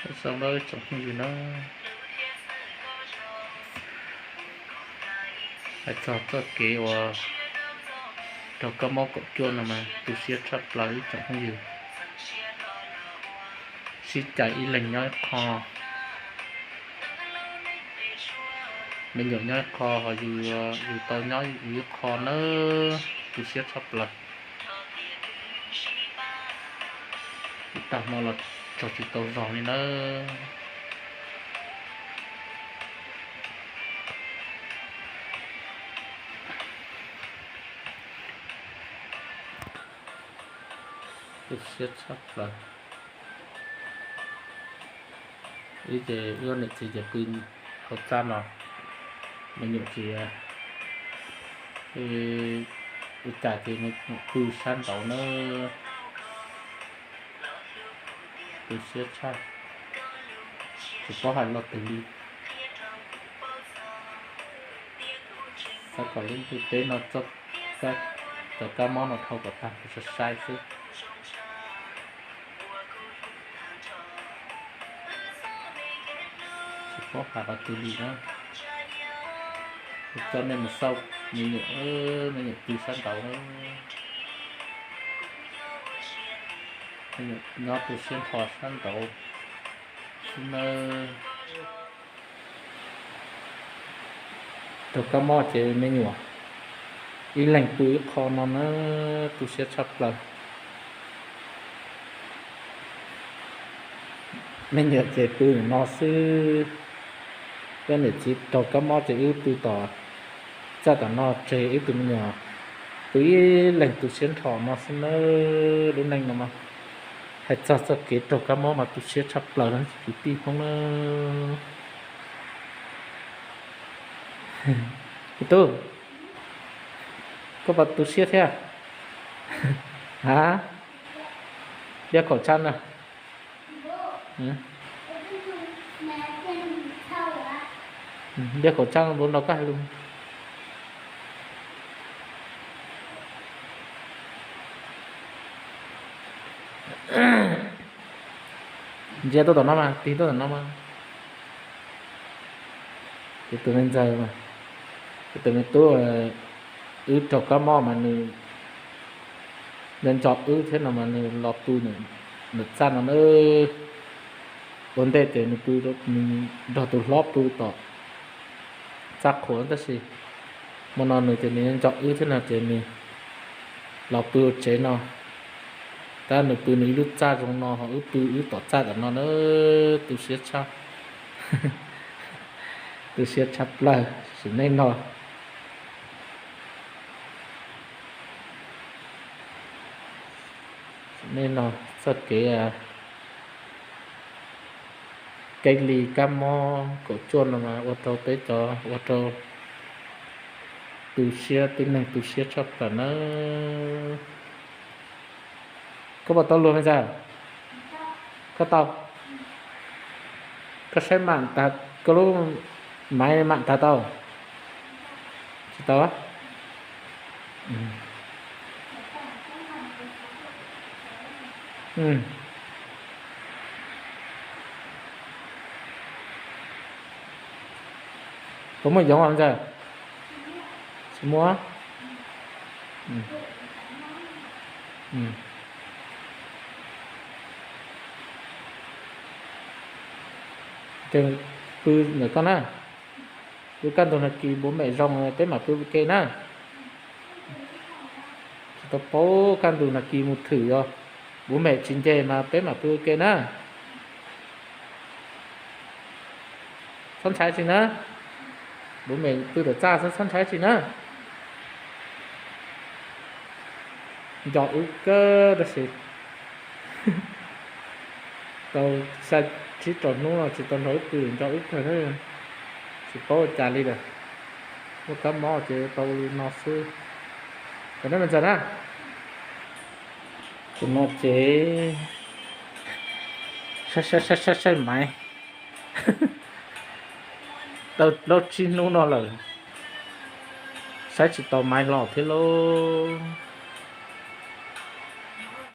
Zoo tsoom phooj ywg na, hais txog txoj kev uas raug kab mob kaum cuaj no mas tu siab tshaj plaws ib tsoom phooj ywg. Sib cais ib leeg nyob ib qho, me nyuam nyob ib qho, ho yus, yus tau nyob yus ib qho nawb, tu siab tshaj plaws. Ib tag hmo los tsaug tsis tau zog li nawb. Tu siab tshaj plaws. Ib ces wb niam txiv ces pw hauv txaj no, me nyuam ces ua cas ces pw sab nraud na. Tu siab tshaj, tsis paub hais lo twg li. Xav kom lub ntuj teb no txoj, cov kab mob no dhau kom tag kuv sai sai xwb. Tsis paub hais qhov twg li na. Kuv coj nej mus xauj me nyuam, me nyuam pw sab nraud, me nyuam nyob tu siab nrho sab nraud xwb nawb. Raug kab mob ces me nyuam ib leeg pw ib qho no na, tu siab tshaj plaws. Me nyuam ces pw no xwb. Wb niam txiv raug kab mob ces wb pw tom txaj tom no tseg wb tus me nyuam pw ib leeg tu siab nrho no xwb nawb. Lub neej no mas hais txog txoj kev raug kab mob mas tu siab tshaj plaws na kwv tij Hmoob na. Me tub, koj puas tu siab thiab? A, đeo khẩu trang na. Đeo khẩu trang, lub no koj hais lus. Ntsia tuaj tom no mas, tig tuaj tom no mas. Ces tus me ntxawg, ces tus me tub, wb raug kab mob mas nws nco nco wb thiab no mas nws los pw ntawm txaj no na. Ua ntej ces nws pw, nws nrog tus hlob pw tom txaj qhua tab sis hmo no nws ces nws nco wb thiab no ces nws los pw tsev no. Tab nws pw nws ib lub txaj zoo no ho wb pw wb tom txaj tom no na, tu siab tshaj, tu siab tshaj plaws sim neej no. Sim neej no txoj kev cách ly kab mob kaum cuaj no mas ua rau peb cov, ua rau tu siab, tib neeg tu siab tshaj plaws nawb. Koj puas tau luag me ntxawg? Koj tau. Koj saib mam tag, koj lub maiv mam tag tau? Tsis tau. Puas muaj yoov os ntxawg? Tsis muaj. Ces pw ntawm koj na. Pw kaj ntug nag kis bố mẹ zoo peb mam pw ua ke na. Tsis tau paub, kaj ntug nag kis mus thwm os, bố mẹ tsis nce mas peb mam pw ua ke na. Txhob ntshai tsis na. Bố mẹ pw tom txaj xwb, txhob ntshai tsis na. Nco wb kawg tab sis tau xya tsib rau hnub no tsis tau nrog wb pw, nco wb kawg, tsis paub ua cas li lawm. Muaj kab mob ces tau li no xwb. Kom nej me ntxawg na, tus no ces saib saib saib maiv, tau plaub tsib hnub no lawm, saib tsis tau maiv los thiab lauj.